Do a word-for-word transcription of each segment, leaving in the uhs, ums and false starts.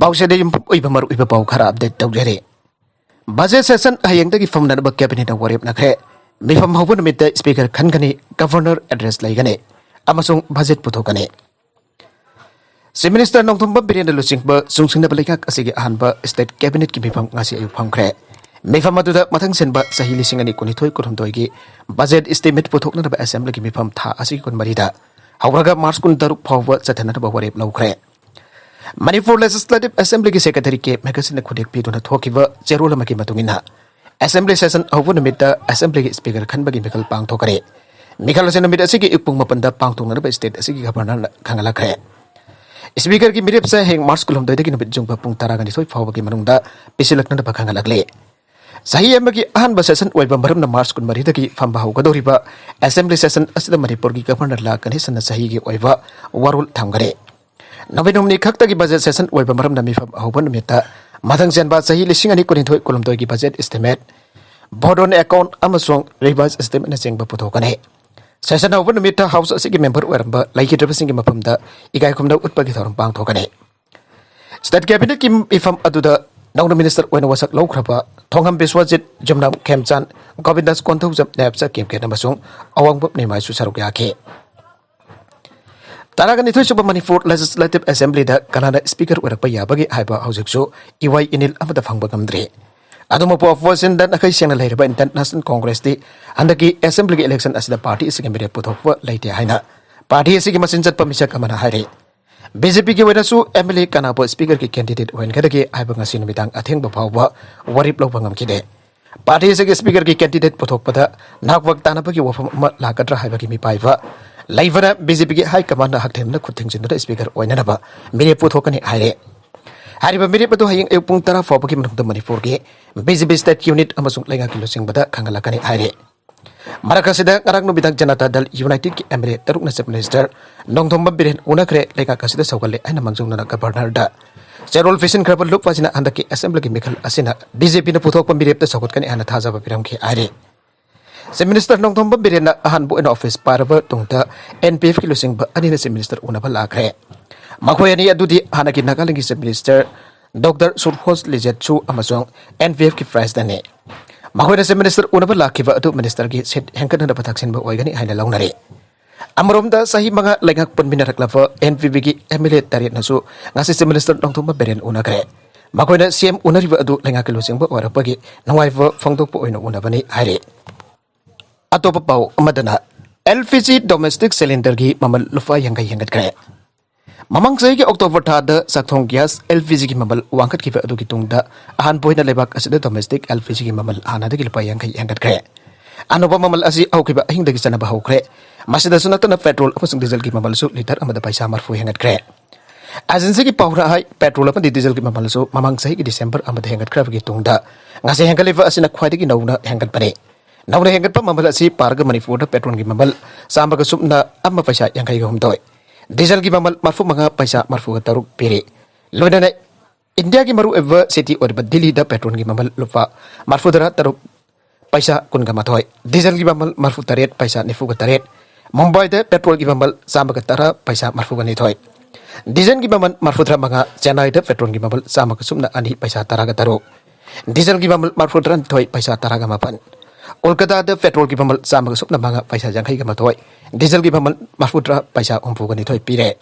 ꯄꯥꯎꯁꯦꯗ ꯌꯨꯝꯐꯝ ꯑꯣꯏꯕ ꯃꯔꯨꯑꯣꯏꯕ ꯄꯥꯎ ꯈꯔ ꯑꯞꯗꯦꯠ ꯇꯧꯖꯔꯤ꯫ ꯕꯖꯦꯠ ꯁꯦꯁꯟ ꯍꯌꯦꯡꯗꯒꯤ ꯐꯝꯅꯅꯕ ꯀꯦꯕꯤꯅꯦꯠꯅ ꯋꯥꯔꯦꯞꯅꯈ꯭ꯔꯦ꯫ ꯃꯤꯐꯝ ꯍꯧꯕ ꯅꯨꯃꯤꯠꯇ ꯁ꯭ꯄꯤꯀꯔ ꯈꯟꯒꯅꯤ, ꯒꯚꯔꯅꯔ ꯑꯦꯗ꯭ꯔꯦꯁ ꯂꯩꯒꯅꯤ ꯑꯃꯁꯨꯡ ꯕꯖꯦꯠ ꯄꯨꯊꯣꯛꯀꯅꯤ꯫ ꯆꯤꯐ ꯃꯤꯅꯤꯁꯇꯔ ꯅꯣꯡꯊꯣꯝꯕꯝ ꯕꯤꯔꯦꯟꯅ ꯂꯨꯆꯤꯡꯕ ꯆꯨꯡꯁꯤꯟꯅꯕ ꯂꯩꯉꯥꯛ ꯑꯁꯤꯒꯤ ꯑꯍꯥꯟꯕ ꯁ꯭ꯇꯦꯠ ꯀꯦꯕꯤꯅꯦꯠꯀꯤ ꯃꯤꯐꯝ ꯉꯁꯤ ꯑꯌꯨꯛ ꯐꯝꯈ꯭ꯔꯦ꯫ ꯃꯤꯐꯝ ꯑꯗꯨꯗ ꯃꯊꯪ ꯁꯤꯟꯕ ꯆꯍꯤ ꯂꯤꯁꯤꯡ ꯑꯅꯤ ꯀꯨꯟꯅꯤꯊꯣꯏ ꯀꯨꯟꯍꯨꯝꯗꯣꯏꯒꯤ ꯕꯖꯦꯠ ꯏꯁꯇꯤꯃꯦꯠ ꯄꯨꯊꯣꯛꯅꯅꯕ ꯑꯦꯁꯦꯝꯕ꯭ꯂꯤꯒꯤ ꯃꯤꯐꯝ ꯊꯥ ꯑꯁꯤꯒꯤ ꯀꯨꯟꯃꯔꯤꯗ ꯍꯧꯔꯒ ꯃꯥꯔꯆ ꯀꯨꯟꯇꯔꯨꯛ ꯐꯥꯎꯕ ꯆꯠꯊꯅꯅꯕ ꯋꯥꯔꯦꯞ ꯂꯧꯈ꯭ꯔꯦ꯫ ꯃꯅꯤꯄꯨꯔ ꯂꯦꯖꯤꯁꯂꯦꯇꯤꯚ ꯑꯦꯁꯦꯝꯕ꯭ꯂꯤꯒꯤ ꯁꯦꯀ꯭ꯔꯦꯇꯔꯤ ꯀꯦ ꯃꯦꯒꯁꯤꯟꯅ ꯈꯨꯗꯦꯛ ꯄꯤꯗꯨꯅ ꯊꯣꯛꯈꯤꯕ ꯆꯦꯔꯣꯜ ꯑꯃꯒꯤ ꯃꯇꯨꯡ ꯏꯟꯅ, ꯑꯦꯁꯦꯝꯕ꯭ꯂꯤ ꯁꯦꯁꯟ ꯍꯧꯕ ꯅꯨꯃꯤꯠꯇ ꯑꯦꯁꯦꯝꯕ꯭ꯂꯤꯒꯤ ꯁ꯭ꯄꯤꯀꯔ ꯈꯟꯕꯒꯤ ꯃꯤꯈꯜ ꯄꯥꯡꯊꯣꯛꯈ꯭ꯔꯦ꯫ ꯃꯤꯈꯜ ꯑꯁꯤ ꯅꯨꯃꯤꯠ ꯑꯁꯤꯒꯤ ꯑꯌꯨꯛ ꯄꯨꯡ ꯃꯥꯄꯟꯗ ꯄꯥꯡꯊꯣꯛꯅꯅꯕ ꯁ꯭ꯇꯦꯠ ꯑꯁꯤꯒꯤ ꯒꯚꯔꯅꯔꯅ ꯈꯪꯍꯜꯂꯛꯈ꯭ꯔꯦ꯫ ꯁ꯭ꯄꯤꯀꯔꯒꯤ ꯃꯤꯔꯦꯞꯁꯦ ꯍꯌꯦꯡ ꯃꯥꯔꯆ ꯀꯨꯟꯍꯨꯝꯗꯣꯏꯗꯒꯤ ꯅꯨꯃꯤꯠ ꯌꯨꯡꯕ ꯄꯨꯡ ꯇꯔꯥꯒ ꯅꯤꯊꯣꯏ ꯐꯥꯎꯕꯒꯤ ꯃꯅꯨꯡꯗ ꯄꯤꯁꯤꯜꯂꯛꯅꯅꯕ ꯈꯪꯍꯜꯂꯛꯂꯤ꯫ ꯆꯍꯤ ꯑꯃꯒꯤ ꯑꯍꯥꯟꯕ ꯁꯦꯁꯟ ꯑꯣꯏꯕ ꯃꯔꯝꯅ ꯃꯥꯔꯆ ꯀꯨꯟꯃꯔꯤꯗꯒꯤ ꯐꯝꯕ ꯍꯧꯒꯗꯧꯔꯤꯕ ꯑꯦꯁꯦꯝꯕ꯭ꯂꯤ ꯁꯦꯁꯟ ꯑꯁꯤꯗ ꯃꯅꯤꯄꯨꯔꯒꯤ ꯒꯚꯔꯅꯔ ꯂꯥ ꯒꯅꯦꯁꯟꯅ ꯆꯍꯤꯒꯤ ꯑꯣꯏꯕ ꯋꯥꯔꯣꯜ ꯊꯝꯈꯔꯦ꯫ ꯅꯨꯃꯤꯠ ꯍꯨꯝꯅꯤ ꯈꯛꯇꯒꯤ ꯕꯖꯦꯠ ꯁꯦꯁꯟ ꯑꯣꯏꯕ ꯃꯔꯝꯅ ꯃꯤꯐꯝ ꯍꯧꯕ ꯅꯨꯃꯤꯠꯇ ꯃꯊꯪ ꯆꯦꯟꯕ ꯆꯍꯤ ꯂꯤꯁꯤꯡ ꯑꯅꯤ ꯀꯨꯟꯅꯤꯊꯣꯏ ꯀꯨꯟꯍꯨꯝꯗꯣꯏꯒꯤ ꯕꯖꯦꯠ ꯏꯁꯇꯤꯃꯦꯠ, ꯚꯣꯠ ꯑꯣꯟ ꯑꯦꯀꯥꯎꯟ ꯑꯃꯁꯨꯡ ꯔꯤꯚꯥꯏꯁ ꯏꯁꯇꯤꯃꯦꯠꯅꯆꯤꯡꯕ ꯄꯨꯊꯣꯛꯀꯅꯤ꯫ ꯁꯦꯁꯟ ꯍꯧꯕ ꯅꯨꯃꯤꯠꯇ ꯍꯥꯎꯁ ꯑꯁꯤꯒꯤ ꯃꯦꯝꯕꯔ ꯑꯣꯏꯔꯝꯕ ꯂꯩꯈꯤꯗ꯭ꯔꯕꯁꯤꯡꯒꯤ ꯃꯐꯝꯗ ꯏꯀꯥꯏ ꯈꯨꯝꯅꯕ ꯎꯠꯄꯒꯤ ꯊꯧꯔꯝ ꯄꯥꯡꯊꯣꯛꯀꯅꯤ꯫ ꯁ꯭ꯇꯦꯠ ꯀꯦꯕꯤꯅꯦꯠꯀꯤ ꯃꯤꯐꯝ ꯑꯗꯨꯗ ꯅꯧꯅ ꯃꯤꯅꯤꯁꯇꯔ ꯑꯣꯏꯅ ꯋꯥꯁꯛ ꯂꯧꯈ꯭ꯔꯕ ꯊꯣꯡꯉꯝ ꯕꯤꯁ꯭ꯋꯖꯤꯠ, ꯌꯨꯝꯅꯥꯝ ꯈꯦꯝꯆꯥꯟ, ꯒꯣꯕꯤꯟꯗꯥꯁ ꯀꯣꯟꯊꯧꯖꯝ, ꯅꯥꯌꯥꯕꯆꯥ ꯀꯦꯝꯀꯦꯟ ꯑꯃꯁꯨꯡ ꯑꯋꯥꯡꯕꯝ ꯅꯤꯃꯥꯏꯁꯨ ꯁꯔꯨꯛ ꯌꯥꯈꯤ꯫ ꯇꯔꯥꯒ ꯅꯤꯊꯣꯏ ꯁꯨꯕ ꯃꯅꯤꯄꯨꯔ ꯂꯦꯖꯤꯁꯂꯦꯇꯤꯚ ꯑꯦꯁꯦꯝꯕ꯭ꯂꯤꯗ ꯀꯅꯥꯅ ꯁ꯭ꯄꯤꯀꯔ ꯑꯣꯏꯔꯛꯄ ꯌꯥꯕꯒꯦ ꯍꯥꯏꯕ ꯍꯧꯖꯤꯛꯁꯨ ꯏꯋꯥꯏ ꯏꯅꯤꯜ ꯑꯃꯠꯇ ꯐꯪꯕ ꯉꯝꯗ꯭ꯔꯤ꯫ ꯑꯗꯨꯃꯛꯄꯨ ꯑꯣꯄꯣꯖꯤꯁꯟꯗ ꯅꯥꯈꯩ ꯁꯦꯡꯅ ꯂꯩꯔꯤꯕ ꯏꯟꯗꯤꯌꯟ ꯅꯦꯁꯅꯦꯜ ꯀꯣꯡꯒ꯭ꯔꯦꯁꯇꯤ ꯍꯟꯗꯛꯀꯤ ꯑꯦꯁꯦꯝꯕ꯭ꯂꯤꯒꯤ ꯏꯂꯦꯛꯁꯟ ꯑꯁꯤꯗ ꯄꯥꯔꯇꯤ ꯑꯁꯤꯒꯤ ꯃꯤꯔꯦꯞ ꯄꯨꯊꯣꯛꯄ ꯂꯩꯇꯦ ꯍꯥꯏꯅ ꯄꯥꯔꯇꯤ ꯑꯁꯤꯒꯤ ꯃꯆꯤꯟ ꯆꯠꯄ ꯃꯤꯁꯛ ꯑꯃꯅ ꯍꯥꯏꯔꯤ꯫ ꯕꯤ ꯖꯦ ꯄꯤꯒꯤ ꯑꯣꯏꯅꯁꯨ ꯑꯦꯝ ꯑꯦꯜ ꯑꯦ ꯀꯅꯥꯕꯨ ꯁ꯭ꯄꯤꯀꯔꯒꯤ ꯀꯦꯟꯗꯤꯗꯦꯠ ꯑꯣꯏꯍꯟꯒꯗꯒꯦ ꯍꯥꯏꯕ ꯉꯁꯤ ꯅꯨꯃꯤꯗꯥꯡ ꯑꯊꯦꯡꯕ ꯐꯥꯎꯕ ꯋꯥꯔꯦꯞ ꯂꯧꯕ ꯉꯝꯈꯤꯗꯦ꯫ ꯄꯥꯔꯇꯤ ꯑꯁꯤꯒꯤ ꯁ꯭ꯄꯤꯀꯔꯒꯤ ꯀꯦꯟꯗꯤꯗꯦꯠ ꯄꯨꯊꯣꯛꯄꯗ ꯅꯥꯛꯄꯛ ꯇꯥꯅꯕꯒꯤ ꯋꯥꯐꯝ ꯑꯃ ꯂꯥꯛꯀꯗ꯭ꯔꯥ ꯍꯥꯏꯕꯒꯤ ꯃꯤꯄꯥꯏꯕ ꯂꯩꯕꯅ ꯕꯤ ꯖꯦ ꯄꯤꯒꯤ ꯍꯥꯏ ꯀꯃꯥꯟꯗꯅ ꯍꯛꯊꯦꯡꯅꯅ ꯈꯨꯠ ꯊꯤꯡꯖꯤꯟꯗꯨꯅ ꯁ꯭ꯄꯤꯀꯔ ꯑꯣꯏꯅꯅꯕ ꯃꯤꯔꯦꯞ ꯄꯨꯊꯣꯛꯀꯅꯤ ꯍꯥꯏꯔꯦ꯫ ꯍꯥꯏꯔꯤꯕ ꯃꯤꯔꯦꯞ ꯑꯗꯨ ꯍꯌꯦꯡ ꯑꯌꯨꯛ ꯄꯨꯡ ꯇꯔꯥ ꯐꯥꯎꯕꯒꯤ ꯃꯅꯨꯡꯗ ꯃꯅꯤꯄꯨꯔꯒꯤ ꯕꯤ ꯖꯦ ꯄꯤ ꯁ꯭ꯇꯦꯠ ꯌꯨꯅꯤꯠ ꯑꯃꯁꯨꯡ ꯂꯩꯉꯥꯛꯀꯤ ꯂꯨꯆꯤꯡꯕꯗ ꯈꯪꯍꯜꯂꯛꯀꯅꯤ ꯍꯥꯏꯔꯦ꯫ ꯃꯔꯛ ꯑꯁꯤꯗ ꯉꯔꯥꯡ ꯅꯨꯃꯤꯗꯥꯡ ꯖꯅꯇꯥ ꯗꯜ ꯌꯨꯅꯥꯏꯇꯦꯗꯀꯤ ꯑꯦꯝ ꯑꯦꯜ ꯑꯦ ꯇꯔꯨꯛꯅ ꯆꯤꯐ ꯃꯤꯅꯤꯁꯇꯔ ꯅꯣꯡꯊꯣꯝꯕꯝ ꯕꯤꯔꯦꯟ ꯎꯅꯈ꯭ꯔꯦ, ꯂꯩꯉꯥꯛ ꯑꯁꯤꯗ ꯁꯧꯒꯠꯂꯦ ꯍꯥꯏꯅ ꯃꯥꯡꯖꯧꯅꯅ ꯒꯚꯔꯅꯔꯗ ꯆꯦꯔꯣꯜ ꯄꯤꯁꯤꯟꯈ꯭ꯔꯕ ꯂꯨꯞ ꯑꯁꯤꯅ ꯍꯟꯗꯛꯀꯤ ꯑꯦꯁꯦꯝꯕ꯭ꯂꯤꯒꯤ ꯃꯤꯈꯜ ꯑꯁꯤꯅ ꯕꯤ ꯖꯦ ꯄꯤꯅ ꯄꯨꯊꯣꯛꯄ ꯃꯤꯔꯦꯞꯇ ꯁꯧꯒꯠꯀꯅꯤ ꯍꯥꯏꯅ ꯊꯥꯖꯕ ꯄꯤꯔꯝꯈꯤ ꯍꯥꯏꯔꯤ꯫ ꯆꯤꯐ ꯃꯤꯅꯤꯁꯇꯔ ꯅꯣꯡꯊꯣꯝꯕꯝ ꯕꯤꯔꯦꯟꯅ ꯑꯍꯥꯟꯕ ꯑꯣꯏꯅ ꯑꯣꯐꯤꯁ ꯄꯥꯏꯔꯕ ꯇꯨꯡꯗ ꯑꯦꯟ ꯄꯤ ꯑꯦꯐꯀꯤ ꯂꯨꯆꯤꯡꯕ ꯑꯅꯤꯅ ꯆꯤꯐ ꯃꯤꯅꯤꯁꯇꯔ ꯎꯅꯕ ꯂꯥꯛꯈ꯭ꯔꯦ꯫ ꯃꯈꯣꯏ ꯑꯅꯤ ꯑꯗꯨꯗꯤ ꯍꯥꯟꯅꯒꯤ ꯅꯥꯒꯥꯂꯦꯟꯒꯤ Chief Minister Doctor ꯁꯨꯔꯍꯣꯁ ꯂꯤꯖꯦꯠꯁꯨ ꯑꯃꯁꯨꯡ N P Fꯀꯤ Presidentꯅꯤ꯫ ꯃꯈꯣꯏꯅ Chief Minister ꯎꯅꯕ ꯂꯥꯛꯈꯤꯕ ꯑꯗꯨ ministerꯒꯤ seat ꯍꯦꯟꯒꯠꯅꯅꯕ ꯊꯛꯁꯤꯟꯕ ꯑꯣꯏꯒꯅꯤ ꯍꯥꯏꯅ ꯂꯧꯅꯔꯤ꯫ ꯑꯃꯔꯣꯝꯗ, ꯆꯍꯤ ꯃꯉꯥ ꯂꯩꯉꯥꯛ ꯄꯨꯟꯃꯤꯟꯅꯔꯛꯂꯕ N P Fꯒꯤ M L A ꯇꯔꯦꯠꯅꯁꯨ ꯉꯁꯤ Chief Minister ꯅꯣꯡꯊꯣꯝꯕꯝ ꯕꯤꯔꯦꯟ ꯎꯅꯈ꯭ꯔꯦ꯫ ꯃꯈꯣꯏꯅ C M ꯎꯅꯔꯤꯕ ꯑꯗꯨ ꯂꯩꯉꯥꯛꯀꯤ ꯂꯨꯆꯤꯡꯕ ꯑꯣꯏꯔꯛꯄꯒꯤ ꯅꯨꯡꯉꯥꯏꯕ ꯐꯣꯡꯗꯣꯛꯄ ꯑꯣꯏꯅ ꯎꯅꯕꯅꯤ ꯍꯥꯏꯔꯤ꯫ ꯑꯇꯣꯞꯄ ꯄꯥꯎ ꯑꯃꯗꯅ, L P G domestic cylinderꯒꯤ ꯃꯃꯜ ꯂꯨꯄꯥ ꯌꯥꯡꯈꯩ ꯍꯦꯟꯒꯠꯈ꯭ꯔꯦ꯫ ꯃꯃꯥꯡ ꯆꯍꯤꯒꯤ October ꯊꯥꯗ ꯆꯥꯛꯊꯣꯡ gas L P Gꯒꯤ ꯃꯃꯜ ꯋꯥꯡꯈꯠꯈꯤꯕ ꯑꯗꯨꯒꯤ ꯇꯨꯡꯗ ꯑꯍꯥꯟꯕ ꯑꯣꯏꯅ ꯂꯩꯕꯥꯛ ꯑꯁꯤꯗ domestic L P Gꯒꯤ ꯃꯃꯜ ꯍꯥꯟꯅꯗꯒꯤ ꯂꯨꯄꯥ ꯌꯥꯡꯈꯩ ꯍꯦꯟꯒꯠꯈ꯭ꯔꯦ꯫ ꯑꯅꯧꯕ ꯃꯃꯜ ꯑꯁꯤ ꯍꯧꯈꯤꯕ ꯑꯍꯤꯡꯗꯒꯤ ꯆꯠꯅꯕ ꯍꯧꯈ꯭ꯔꯦ꯫ ꯃꯁꯤꯗꯁꯨ ꯅꯠꯇꯅ petrol ꯑꯃꯁꯨꯡ dieselꯒꯤ ꯃꯃꯜꯁꯨ litre ꯑꯃꯗ ꯄꯩꯁꯥ ꯃꯔꯤꯐꯨ ꯍꯦꯟꯒꯠꯈ꯭ꯔꯦ꯫ Agencyꯒꯤ ꯄꯥꯎꯅ ꯍꯥꯏ, petrol ꯑꯃꯗꯤ dieselꯒꯤ ꯃꯃꯜꯁꯨ ꯃꯃꯥꯡ ꯆꯍꯤꯒꯤ December ꯑꯃꯗ ꯍꯦꯟꯒꯠꯈ꯭ꯔꯕꯒꯤ ꯇꯨꯡꯗ ꯉꯁꯤ ꯍꯦꯟꯒꯠꯂꯤꯕ ꯑꯁꯤꯅ ꯈ꯭ꯋꯥꯏꯗꯒꯤ ꯅꯧꯅ ꯍꯦꯟꯒꯠꯄꯅꯤ꯫ ꯅꯧꯅ ꯍꯦꯟꯒꯠꯄ ꯃꯃꯜ ꯑꯁꯤ ꯄꯥꯔꯒ ꯃꯅꯤꯄꯨꯔꯗ petrolꯒꯤ ꯃꯃꯜ ꯆꯥꯝꯃꯒ ꯁꯨꯞꯅ ꯑꯃ ꯄꯩꯁꯥ ꯌꯥꯡꯈꯩꯒ ꯍꯨꯝꯗꯣꯏ, dieselꯒꯤ ꯃꯃꯜ ꯃꯔꯤꯐꯨ ꯃꯉꯥ ꯄꯩꯁꯥ ꯃꯔꯤꯐꯨꯒ ꯇꯔꯨꯛ ꯄꯤꯔꯤ꯫ ꯂꯣꯏꯅꯅ ꯏꯟꯗꯤꯌꯥꯒꯤ ꯃꯔꯨꯑꯣꯏꯕ city ꯑꯣꯏꯔꯤꯕ ꯗꯤꯜꯂꯤꯗ petrolꯒꯤ ꯃꯃꯜ ꯂꯨꯄꯥ ꯃꯔꯤꯐꯨꯇꯔꯥ ꯇꯔꯨꯛ ꯄꯩꯁꯥ ꯀꯨꯟꯒ ꯃꯥꯊꯣꯏ, dieselꯒꯤ ꯃꯃꯜ ꯃꯔꯤꯐꯨ ꯇꯔꯦꯠ ꯄꯩꯁꯥ ꯅꯤꯐꯨꯒ ꯇꯔꯦꯠ, ꯃꯨꯝꯕꯥꯏꯗ petrolꯒꯤ ꯃꯃꯜ ꯆꯥꯝꯃꯒ ꯇꯔꯥ ꯄꯩꯁꯥ ꯃꯔꯤꯐꯨꯒ ꯅꯤꯊꯣꯏ, dieselꯒꯤ ꯃꯃꯜ ꯃꯔꯤꯐꯨꯇꯔꯥ ꯃꯉꯥ, ꯆꯦꯟꯅꯥꯏꯗ petrolꯒꯤ ꯃꯃꯜ ꯆꯥꯝꯃꯒ ꯁꯨꯞꯅ ꯑꯅꯤ ꯄꯩꯁꯥ ꯇꯔꯥꯒ ꯇꯔꯨꯛ, dieselꯒꯤ ꯃꯃꯜ ꯃꯔꯤꯐꯨꯇꯔꯥꯅꯤꯊꯣꯏ ꯄꯩꯁꯥ ꯇꯔꯥꯒ ꯃꯥꯄꯟ, ꯀꯣꯜꯀꯇꯥꯗ petrolꯒꯤ ꯃꯃꯜ ꯆꯥꯝꯃꯒ ꯁꯨꯞꯅ ꯃꯉꯥ ꯄꯩꯁꯥ ꯌꯥꯡꯈꯩꯒ ꯃꯥꯊꯣꯏ, dieselꯒꯤ ꯃꯃꯜ ꯃꯔꯤꯐꯨꯇꯔꯥ ꯄꯩꯁꯥ ꯍꯨꯝꯐꯨꯒ ꯅꯤꯊꯣꯏ ꯄꯤꯔꯦ꯫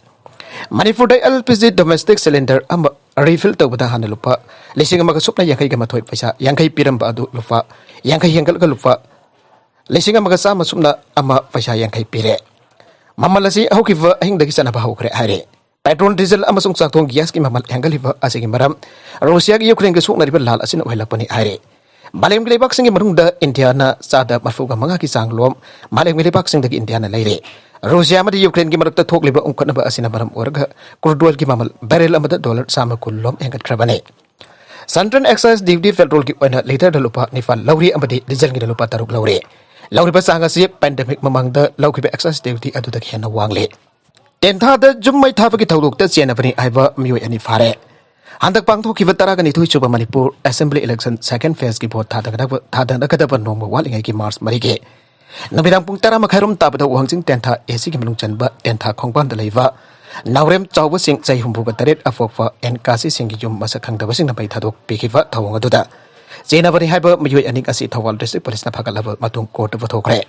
ꯃꯅꯤꯄꯨꯔꯗ L P G domestic cylinder ꯑꯃ refill ꯇꯧꯕꯗ ꯍꯥꯟꯅ ꯂꯨꯄꯥ ꯂꯤꯁꯤꯡ ꯑꯃꯒ ꯁꯨꯞꯅ ꯌꯥꯡꯈꯩꯒ ꯃꯥꯊꯣꯏ ꯄꯩꯁꯥ ꯌꯥꯡꯈꯩ ꯄꯤꯔꯝꯕ ꯑꯗꯨ ꯂꯨꯄꯥ ꯌꯥꯡꯈꯩ ꯍꯦꯟꯒꯠꯂꯒ ꯂꯨꯄꯥ ꯂꯤꯁꯤꯡ ꯑꯃꯒ ꯆꯥꯝꯃ ꯁꯨꯞꯅ ꯑꯃ ꯄꯩꯁꯥ ꯌꯥꯡꯈꯩ ꯄꯤꯔꯦ꯫ ꯃꯃꯜ ꯑꯁꯤ ꯍꯧꯈꯤꯕ ꯑꯍꯤꯡꯗꯒꯤ ꯆꯠꯅꯕ ꯍꯧꯈ꯭ꯔꯦ ꯍꯥꯏꯔꯦ꯫ Petrol, diesel ꯑꯃꯁꯨꯡ ꯆꯥꯛꯊꯣꯡ gasꯀꯤ ꯃꯃꯜ ꯍꯦꯟꯒꯠꯂꯤꯕ ꯑꯁꯤꯒꯤ ꯃꯔꯝ ꯔꯨꯁꯤꯌꯥꯒꯤ ꯌꯨꯀ꯭ꯔꯦꯟꯒ ꯁꯣꯛꯅꯔꯤꯕ ꯂꯥꯟ ꯑꯁꯤꯅ ꯑꯣꯏꯍꯜꯂꯛꯄꯅꯤ ꯍꯥꯏꯔꯦ꯫ ꯃꯥꯂꯦꯝꯒꯤ ꯂꯩꯕꯥꯛꯁꯤꯡꯒꯤ ꯃꯅꯨꯡꯗ ꯏꯟꯗꯤꯌꯥꯅ ꯆꯥꯗ ꯃꯔꯤꯐꯨꯒ ꯃꯉꯥꯒꯤ ꯆꯥꯡ ꯂꯣꯝ ꯃꯥꯂꯦꯝꯒꯤ ꯂꯩꯕꯥꯛꯁꯤꯡꯗꯒꯤ ꯏꯟꯗꯤꯌꯥꯅ ꯂꯩꯔꯦ꯫ ꯔꯨꯁꯤꯌꯥ ꯑꯃꯗꯤ ꯌꯨꯀ꯭ꯔꯦꯟꯒꯤ ꯃꯔꯛꯇ ꯊꯣꯛꯂꯤꯕ ꯎꯪꯈꯠꯅꯕ ꯑꯁꯤꯅ ꯃꯔꯝ ꯑꯣꯏꯔꯒ crude oilꯒꯤ ꯃꯃꯜ barrel ꯑꯃꯗ dollar ꯆꯥꯝꯃ ꯀꯨꯟ ꯂꯣꯝ ꯍꯦꯟꯒꯠꯈ꯭ꯔꯕꯅꯤ꯫ Central excise duty petrolꯒꯤ ꯑꯣꯏꯅ litreꯗ ꯂꯨꯄꯥ ꯅꯤꯄꯥꯜ ꯂꯧꯔꯤ ꯑꯃꯗꯤ dieselꯒꯤꯅ ꯂꯨꯄꯥ ꯇꯔꯨꯛ ꯂꯧꯔꯤ꯫ ꯂꯧꯔꯤꯕ ꯆꯥꯡ ꯑꯁꯤ pandemic ꯃꯃꯥꯡꯗ ꯂꯧꯈꯤꯕ excise duty ꯑꯗꯨꯗꯒꯤ ꯍꯦꯟꯅ ꯋꯥꯡꯂꯤ꯫ ꯇꯦꯟꯊꯥꯗ ꯌꯨꯝ ꯃꯩ ꯊꯥꯕꯒꯤ ꯊꯧꯗꯣꯛꯇ ꯆꯦꯟꯅꯕꯅꯤ ꯍꯥꯏꯕ ꯃꯤꯑꯣꯏ ꯑꯅꯤ ꯐꯥꯔꯦ꯫ ꯍꯟꯗꯛ ꯄꯥꯡꯊꯣꯛꯈꯤꯕ ꯇꯔꯥꯒ ꯅꯤꯊꯣꯏ ꯁꯨꯕ Manipur Assembly election second phaseꯀꯤ vote ꯊꯥꯗꯒꯗꯕ, ꯊꯥꯗꯅꯒꯗꯕ ꯅꯣꯡꯃ ꯋꯥꯠꯂꯤꯉꯩꯒꯤ March ꯃꯔꯤꯒꯤ ꯅꯨꯃꯤꯗꯥꯡ ꯄꯨꯡ ꯇꯔꯥ ꯃꯈꯥꯏꯔꯣꯝ ꯇꯥꯕꯗ ꯋꯥꯡꯖꯤꯡ ꯇꯦꯟꯊꯥ ACꯒꯤ ꯃꯅꯨꯡ ꯆꯟꯕ ꯇꯦꯟꯊꯥ ꯈꯣꯡꯕꯥꯟꯗ ꯂꯩꯕ ꯅꯥꯎꯔꯦꯝ ꯆꯥꯎꯕꯁꯤꯡ ꯆꯍꯤ ꯍꯨꯝꯐꯨꯒ ꯇꯔꯦꯠ ꯑꯄꯣꯛꯄ ꯑꯦꯟ ꯀꯥꯁꯤꯁꯤꯡꯒꯤ ꯌꯨꯝ ꯃꯁꯛ ꯈꯪꯗꯕꯁꯤꯡꯅ ꯃꯩ ꯊꯥꯗꯣꯛꯄꯤꯈꯤꯕ ꯊꯧꯑꯣꯡ ꯑꯗꯨꯗ ꯆꯦꯟꯅꯕꯅꯤ ꯍꯥꯏꯕ ꯃꯤꯑꯣꯏ ꯑꯅꯤ ꯑꯁꯤ ꯊꯧꯕꯥꯜ ꯗꯤꯁꯇ꯭ꯔꯤꯛ ꯄꯨꯂꯤꯁꯅ ꯐꯥꯒꯠꯂꯕ ꯃꯇꯨꯡ ꯀꯣꯔꯠꯇ ꯄꯨꯊꯣꯛꯈ꯭ꯔꯦ꯫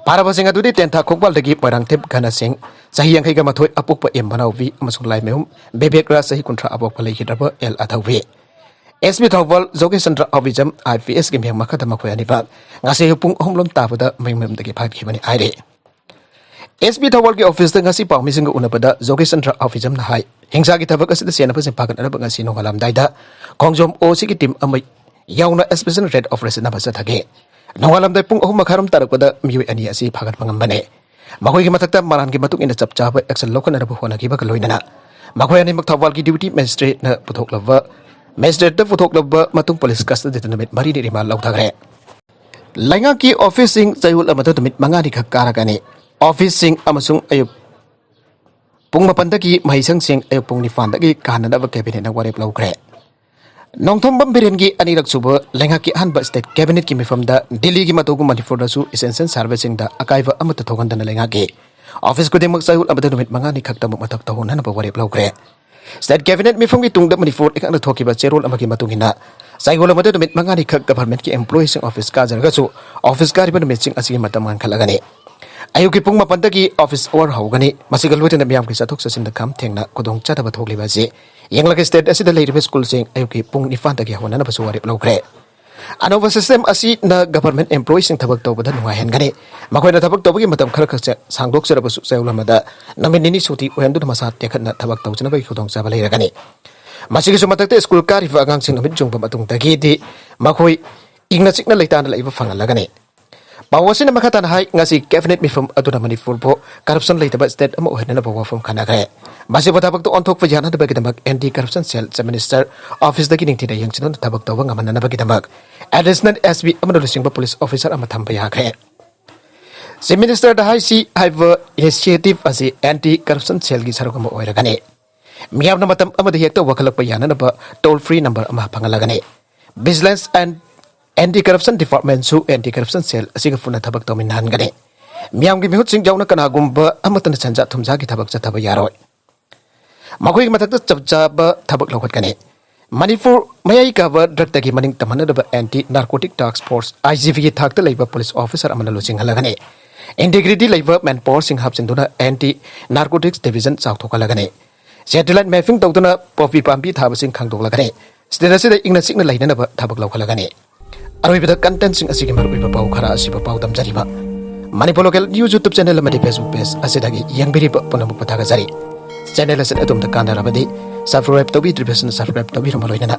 ꯐꯥꯔꯕꯁꯤꯡ ꯑꯗꯨꯗꯤ ꯇꯦꯟꯊꯥ ꯈꯣꯡꯕꯥꯜꯗꯒꯤ ꯃꯣꯏꯔꯥꯡꯊꯦꯝ ꯘꯅ ꯁꯤꯡ, ꯆꯍꯤ ꯌꯥꯡꯈꯩꯒ ꯃꯥꯊꯣꯏ ꯑꯄꯣꯛꯄ ꯑꯦꯝ ꯃꯅꯥꯎꯕꯤ, ꯑꯃꯁꯨꯡ ꯂꯥꯏꯃꯌꯨꯝ ꯕꯤꯕꯦꯛ ꯔꯥꯖ, ꯆꯍꯤ ꯀꯨꯟꯊ꯭ꯔꯥ ꯑꯄꯣꯛꯄ ꯂꯩꯈꯤꯗ꯭ꯔꯕ L Athoubi. S P Thoubal ꯖꯣꯒꯦꯁ ꯆꯟꯗ꯭ꯔ ꯑꯍꯨꯖꯝ ꯑꯥꯏ ꯄꯤ ꯑꯦꯁꯀꯤ ꯃꯤꯍꯦꯝ ꯃꯈꯥꯗ ꯃꯈꯣꯏ ꯑꯅꯤꯃꯛ ꯉꯁꯤ ꯑꯌꯨꯛ ꯄꯨꯡ ꯑꯍꯨꯝ ꯂꯣꯝ ꯇꯥꯕꯗ ꯃꯌꯨꯝ ꯃꯌꯨꯝꯗꯒꯤ ꯐꯥꯈꯤꯕꯅꯤ ꯍꯥꯏꯔꯤ꯫ ꯑꯦꯁ ꯄꯤ ꯊꯧꯕꯥꯜꯒꯤ ꯑꯣꯐꯤꯁꯇ ꯉꯁꯤ ꯄꯥꯎꯃꯤꯁꯤꯡꯒ ꯎꯅꯕꯗ ꯖꯣꯒꯦꯁ ꯆꯟꯗ꯭ꯔ ꯑꯍꯨꯖꯝꯅ ꯍꯥꯏ, ꯍꯤꯡꯁꯥꯒꯤ ꯊꯕꯛ ꯑꯁꯤꯗ ꯆꯦꯟꯅꯕꯁꯤꯡ ꯐꯥꯒꯠꯅꯅꯕ ꯉꯁꯤ ꯅꯣꯡꯉꯥꯜꯂꯝꯗꯥꯏꯗ ꯈꯣꯡꯖꯣꯝ ꯑꯣ ꯁꯤꯒꯤ ꯇꯤꯝ ꯑꯃ ꯌꯥꯎꯅ ꯁ꯭ꯄꯦꯁꯦꯜ ꯔꯦꯗ ꯑꯣꯄꯔꯦꯁꯟ ꯑꯃ ꯆꯠꯊꯈꯤ꯫ ꯅꯣꯡꯉꯥꯜꯂꯝꯗꯥꯏ ꯄꯨꯡ ꯑꯍꯨꯝ ꯃꯈꯥꯏꯔꯣꯝ ꯇꯥꯔꯛꯄꯗ ꯃꯤꯑꯣꯏ ꯑꯅꯤ ꯑꯁꯤ ꯐꯥꯒꯠꯄ ꯉꯝꯕꯅꯤ꯫ ꯃꯈꯣꯏꯒꯤ ꯃꯊꯛꯇ ꯃꯔꯥꯟꯒꯤ ꯃꯇꯨꯡ ꯏꯟꯅ ꯆꯞ ꯆꯥꯕ ꯑꯦꯛꯁꯟ ꯂꯧꯈꯠꯅꯅꯕ ꯍꯣꯠꯅꯈꯤꯕꯒ ꯂꯣꯏꯅꯅ ꯃꯈꯣꯏ ꯑꯅꯤꯃꯛ ꯊꯧꯕꯥꯜꯒꯤ ꯗꯤꯄ꯭ꯌꯨꯇꯤ ꯃꯦꯖꯤꯁꯇ꯭ꯔꯦꯠꯅ ꯄꯨꯊꯣꯛꯂꯕ, ꯃꯦꯖꯤꯁꯇ꯭ꯔꯦꯠꯇ ꯄꯨꯊꯣꯛꯂꯕ ꯃꯇꯨꯡ ꯄꯨꯂꯤꯁ ꯀꯁꯇꯗꯤꯗ ꯅꯨꯃꯤꯠ ꯃꯔꯤꯅꯤ ꯔꯤꯃꯥꯟ ꯂꯧꯊꯈ꯭ꯔꯦ꯫ ꯂꯩꯉꯥꯛꯀꯤ ꯑꯣꯐꯤꯁꯁꯤꯡ ꯆꯌꯣꯜ ꯑꯃꯗ ꯅꯨꯃꯤꯠ ꯃꯉꯥꯅꯤ ꯈꯛ ꯀꯥꯔꯒꯅꯤ꯫ ꯑꯣꯐꯤꯁꯁꯤꯡ ꯑꯃꯁꯨꯡ ꯑꯌꯨꯛ ꯄꯨꯡ ꯃꯥꯄꯟꯗꯒꯤ ꯃꯍꯩꯁꯪꯁꯤꯡ ꯑꯌꯨꯛ ꯄꯨꯡ ꯅꯤꯄꯥꯟꯗꯒꯤ ꯀꯥꯍꯟꯅꯅꯕ ꯀꯦꯕꯤꯅꯦꯠꯅ ꯋꯥꯔꯦꯞ ꯂꯧꯈ꯭ꯔꯦ꯫ ꯅꯣꯡꯊꯣꯝꯕꯝ ꯕꯤꯔꯦꯟꯒꯤ ꯑꯅꯤꯔꯛ ꯁꯨꯕ ꯂꯩꯉꯥꯛꯀꯤ ꯑꯍꯥꯟꯕ ꯁ꯭ꯇꯦꯠ ꯀꯦꯕꯤꯅꯦꯠꯀꯤ ꯃꯤꯐꯝꯗ ꯗꯤꯜꯂꯤꯒꯤ ꯃꯇꯧꯒꯨꯝ ꯃꯅꯤꯄꯨꯔꯗꯁꯨ ꯏꯁꯦꯟꯁꯤꯌꯦꯜ ꯁꯥꯔꯚꯤꯁꯁꯤꯡꯗ ꯑꯀꯥꯏꯕ ꯑꯃꯠꯇ ꯊꯣꯛꯍꯟꯗꯅ ꯂꯩꯉꯥꯛꯀꯤ ꯑꯣꯐꯤꯁ ꯈꯨꯗꯤꯡꯃꯛ ꯆꯌꯣꯜ ꯑꯃꯗ ꯅꯨꯃꯤꯠ ꯃꯉꯥꯅꯤ ꯈꯛꯇꯃꯛ ꯃꯊꯛ ꯊꯣꯡꯍꯟꯅꯕ ꯋꯥꯔꯦꯞ ꯂꯧꯈ꯭ꯔꯦ꯫ ꯁ꯭ꯇꯦꯠ ꯀꯦꯕꯤꯅꯦꯠ ꯃꯤꯐꯝꯒꯤ ꯇꯨꯡꯗ ꯃꯅꯤꯄꯨꯔ ꯂꯩꯉꯥꯛꯅ ꯊꯣꯛꯈꯤꯕ ꯆꯦꯔꯣꯜ ꯑꯃꯒꯤ ꯃꯇꯨꯡ ꯏꯟꯅ ꯆꯌꯣꯜ ꯑꯃꯗ ꯅꯨꯃꯤꯠ ꯃꯉꯥꯅꯤ ꯈꯛ ꯒꯚꯔꯟꯃꯦꯟꯠꯀꯤ ꯑꯦꯝꯄ꯭ꯂꯣꯌꯤꯁꯤꯡ ꯑꯣꯐꯤꯁ ꯀꯥꯖꯔꯒꯁꯨ ꯑꯣꯐꯤꯁ ꯀꯥꯔꯤꯕ ꯅꯨꯃꯤꯠꯁꯤꯡ ꯑꯁꯤꯒꯤ ꯃꯇꯝ ꯉꯟꯈꯠꯂꯒꯅꯤ꯫ ꯑꯌꯨꯛꯀꯤ ꯄꯨꯡ ꯃꯥꯄꯟꯗꯒꯤ ꯑꯣꯐꯤꯁ ꯑꯋꯥꯔ ꯍꯧꯒꯅꯤ꯫ ꯃꯁꯤꯒ ꯂꯣꯏꯅꯅ ꯃꯤꯌꯥꯝꯒꯤ ꯆꯠꯊꯣꯛ ꯆꯠꯁꯤꯟꯗ ꯈꯝ ꯊꯦꯡꯅ ꯈꯨꯗꯣꯡꯆꯥꯗꯕ ꯊꯣꯛꯂꯤꯕ ꯑꯁꯤ ꯌꯦꯡꯂꯒ ꯁ꯭ꯇꯦꯠ ꯑꯁꯤꯗ ꯂꯩꯔꯤꯕ ꯁ꯭ꯀꯨꯜꯁꯤꯡ ꯑꯌꯨꯛꯀꯤ ꯄꯨꯡ ꯅꯤꯄꯥꯟꯗꯒꯤ ꯍꯧꯅꯅꯕꯁꯨ ꯋꯥꯔꯦꯞ ꯂꯧꯈ꯭ꯔꯦ꯫ ꯑꯅꯧꯕ ꯁꯤꯁꯇꯦꯝ ꯑꯁꯤꯅ ꯒꯚꯔꯟꯃꯦꯟꯠ ꯑꯦꯝꯄ꯭ꯂꯣꯌꯤꯁꯤꯡ ꯊꯕꯛ ꯇꯧꯕꯗ ꯅꯨꯡꯉꯥꯏꯍꯟꯒꯅꯤ꯫ ꯃꯈꯣꯏꯅ ꯊꯕꯛ ꯇꯧꯕꯒꯤ ꯃꯇꯝ ꯈꯔ ꯈꯛ ꯁꯦ-, ꯁꯥꯡꯗꯣꯛꯆꯔꯕꯁꯨ ꯆꯌꯣꯜ ꯑꯃꯗ ꯅꯨꯃꯤꯠ ꯅꯤꯅꯤ ꯁꯨꯇꯤ ꯑꯣꯏꯍꯟꯗꯨꯅ ꯃꯁꯥ ꯇꯦꯛꯈꯠꯅ ꯊꯕꯛ ꯇꯧꯖꯅꯕꯒꯤ ꯈꯨꯗꯣꯡꯆꯥꯕ ꯂꯩꯔꯒꯅꯤ꯫ ꯃꯁꯤꯒꯤꯁꯨ ꯃꯊꯛꯇ ꯁ꯭ꯀꯨꯜ ꯀꯥꯔꯤꯕ ꯑꯉꯥꯡꯁꯤꯡ ꯅꯨꯃꯤꯠ ꯌꯨꯡꯕ ꯃꯇꯨꯡꯗꯒꯤꯗꯤ ꯃꯈꯣꯏ ꯏꯪꯅ ꯆꯤꯛꯅ ꯂꯩꯇꯥꯅ ꯂꯩꯕ ꯐꯪꯍꯜꯂꯒꯅꯤ꯫ ꯄꯥꯎ ꯑꯁꯤꯅ ꯃꯈꯥ ꯇꯥꯅ ꯍꯥꯏ, ꯉꯁꯤ ꯀꯦꯕꯤꯅꯦꯠ ꯃꯤꯐꯝ ꯑꯗꯨꯅ ꯃꯅꯤꯄꯨꯔꯕꯨ ꯀꯔꯞꯁꯟ ꯂꯩꯇꯕ ꯁ꯭ꯇꯦꯠ ꯑꯃ ꯑꯣꯏꯍꯟꯅꯅꯕ ꯋꯥꯐꯝ ꯈꯟꯅꯈ꯭ꯔꯦ꯫ ꯃꯁꯤꯕꯨ ꯊꯕꯛꯇ ꯑꯣꯟꯊꯣꯛꯄ ꯌꯥꯅꯅꯕꯒꯤꯗꯃꯛ ꯑꯦꯟꯇꯤ ꯀꯔꯞꯁꯟ ꯁꯦꯜ, ꯆꯤꯐ ꯃꯤꯅꯤꯁꯇꯔ ꯑꯣꯐꯤꯁꯇꯒꯤ ꯅꯤꯡꯊꯤꯅ ꯌꯦꯡꯁꯤꯟꯗꯨꯅ ꯊꯕꯛ ꯇꯧꯕ ꯉꯝꯍꯟꯅꯅꯕꯒꯤꯗꯃꯛ ꯑꯦꯗꯤꯁꯅꯦꯜ ꯑꯦꯁ ꯄꯤ ꯑꯃꯅ ꯂꯨꯆꯤꯡꯕ ꯄꯨꯂꯤꯁ ꯑꯣꯐꯤꯁꯥꯔ ꯑꯃ ꯊꯝꯕ ꯌꯥꯈ꯭ꯔꯦ꯫ ꯆꯤꯐ ꯃꯤꯅꯤꯁꯇꯔꯗ ꯍꯥꯏꯁꯤ ꯍꯥꯏꯕ ꯏꯅꯤꯁꯤꯌꯦꯇꯤꯚ ꯑꯁꯤ ꯑꯦꯟꯇꯤ ꯀꯔꯞꯁꯟ ꯁꯦꯜꯒꯤ ꯁꯔꯨꯛ ꯑꯃ ꯑꯣꯏꯔꯒꯅꯤ꯫ ꯃꯤꯌꯥꯝꯅ ꯃꯇꯝ ꯑꯃꯗ ꯍꯦꯛꯇ ꯋꯥꯈꯠꯂꯛꯄ ꯌꯥꯅꯅꯕ ꯇꯣꯜ ꯐ꯭ꯔꯤ ꯅꯝꯕꯔ ꯑꯃ ꯐꯪꯍꯜꯂꯒꯅꯤ꯫ ꯚꯤꯖꯤꯂꯦꯟꯁ ꯑꯦꯟ ꯑꯦꯟꯇꯤ ꯀꯔꯞꯁꯟ ꯗꯤꯄꯥꯔꯠꯃꯦꯟꯠꯁꯨ ꯑꯦꯟꯇꯤ ꯀꯔꯞꯁꯟ ꯁꯦꯜ ꯑꯁꯤꯒ ꯄꯨꯟꯅ ꯊꯕꯛ ꯇꯧꯃꯤꯟꯅꯍꯟꯒꯅꯤ꯫ ꯃꯤꯌꯥꯝꯒꯤ ꯃꯤꯍꯨꯠꯁꯤꯡ ꯌꯥꯎꯅ ꯀꯅꯥꯒꯨꯝꯕ ꯑꯃꯠꯇꯅ ꯁꯦꯟꯖꯥ ꯊꯨꯝꯖꯥꯒꯤ ꯊꯕꯛ ꯆꯠꯊꯕ ꯌꯥꯔꯣꯏ꯫ ꯃꯈꯣꯏꯒꯤ ꯃꯊꯛꯇ ꯆꯞ ꯆꯥꯕ ꯊꯕꯛ ꯂꯧꯈꯠꯀꯅꯤ꯫ ꯃꯅꯤꯄꯨꯔ ꯃꯌꯥꯏ ꯀꯥꯕ ꯗ꯭ꯔꯒꯇꯒꯤ ꯃꯅꯤꯡ ꯇꯝꯍꯟꯅꯗꯕ ꯑꯦꯟꯇꯤ ꯅꯥꯔꯀꯣꯇꯤꯛ ꯇꯥꯛꯁ ꯐꯣꯔꯁ, ꯑꯥꯏ ꯖꯤ ꯄꯤꯒꯤ ꯊꯥꯛꯇ ꯂꯩꯕ ꯄꯨꯂꯤꯁ ꯑꯣꯐꯤꯁꯥꯔ ꯑꯃꯅ ꯂꯨꯆꯤꯡꯍꯜꯂꯒꯅꯤ꯫ ꯏꯟꯇꯤꯒ꯭ꯔꯤꯇꯤ ꯂꯩꯕ ꯃꯦꯟ ꯄꯥꯋꯔꯁꯤꯡ ꯍꯥꯞꯆꯤꯟꯗꯨꯅ ꯑꯦꯟꯇꯤ ꯅꯥꯔꯀꯣꯇꯤꯛꯁ ꯗꯤꯕꯤꯖꯟ ꯆꯥꯎꯊꯣꯛꯍꯜꯂꯒꯅꯤ꯫ ꯁꯦꯇꯦꯂꯥꯏꯠ ꯃꯦꯞꯄꯤꯡ ꯇꯧꯗꯨꯅ ꯄꯣꯄꯤ ꯄꯥꯝꯕꯤ ꯊꯥꯕꯁꯤꯡ ꯈꯪꯗꯣꯛꯂꯒꯅꯤ꯫ ꯁ꯭ꯇꯦꯠ ꯑꯁꯤꯗ ꯏꯪꯅ ꯆꯤꯛꯅ ꯂꯩꯅꯅꯕ ꯊꯕꯛ ꯂꯧꯈꯠꯂꯒꯅꯤ꯫ ꯑꯔꯣꯏꯕꯗ ꯀꯟꯇꯦꯟꯁꯤꯡ ꯑꯁꯤꯒꯤ ꯃꯔꯨꯑꯣꯏꯕ ꯄꯥꯎ ꯈꯔ ꯑꯁꯤꯕꯨ ꯄꯥꯎꯗꯝꯖꯔꯤꯕ Manipur local news YouTube channel ꯑꯃꯗꯤ ꯐꯦꯁꯕꯨꯛ ꯄꯦꯖ ꯑꯁꯤꯗꯒꯤ ꯌꯦꯡꯕꯤꯔꯤꯕ ꯄꯨꯝꯅꯃꯛꯄꯨ ꯊꯥꯒꯠꯆꯔꯤ꯫ ꯆꯦꯅꯦꯜ ꯑꯁꯤ ꯑꯗꯣꯝꯗ ꯀꯥꯟꯅꯔꯕꯗꯤ ꯁꯕꯁꯀ꯭ꯔꯥꯏꯕ ꯇꯧꯕꯤꯗ꯭ꯔꯤꯕꯁꯤꯡꯅ ꯁꯕꯁꯀ꯭ꯔꯥꯏꯕ ꯇꯧꯕꯤꯔꯝꯕ ꯂꯣꯏꯅꯅ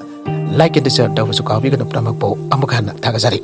ꯂꯥꯏꯛ ꯑꯦꯟ ꯁꯤꯌꯔ ꯇꯧꯕꯁꯨ ꯀꯥꯎꯕꯤꯒꯅꯨ꯫ ꯄꯨꯝꯅꯃꯛꯄꯨ ꯑꯃꯨꯛ ꯍꯟꯅ ꯊꯥꯒꯠꯆꯔꯤ꯫